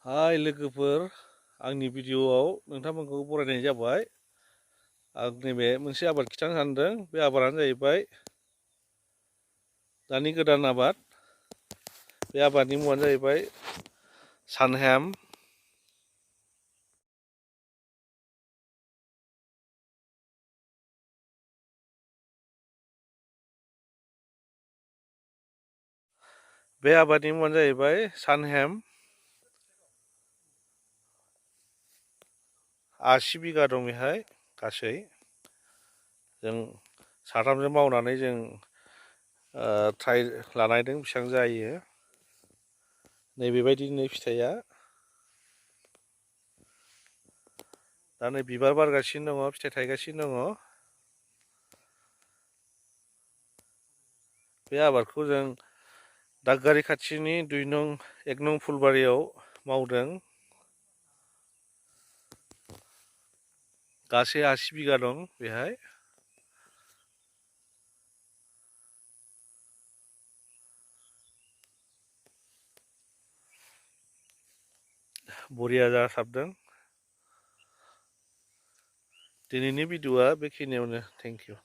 हाय लोगोफोर, आंनि भिडिअ'आव नोंथांमोनखौ बरायनाय जाबाय। आं नैबे मोनसे आबाद खिथानो सानदों। बे आबादानो जाहैबाय दानि गोदान आबाद। बे आबादनि मुङानो जाहैबाय सानहेम। बे आबादनि मुङानो जाहैबाय सानहेम। 80 बिगा दं बेहाय गासै। जों साथामजों मावनानै जों ट्राइ लानायदों बेसेबां जायो। नैबेबायदिनो फिथाइया दा नै बिबार बारगासिनो दङ, फिथाइ थायगासिनो दङ। बे आबादखौ जों दागगारि खाथिनि 1 नं फुलबारियाव मावदों। गासै 80 बिगा दं बेहाय। बरिया जासाबदों। दिनैनि भिडिअ'आ बेखिनियावनो। Thank you.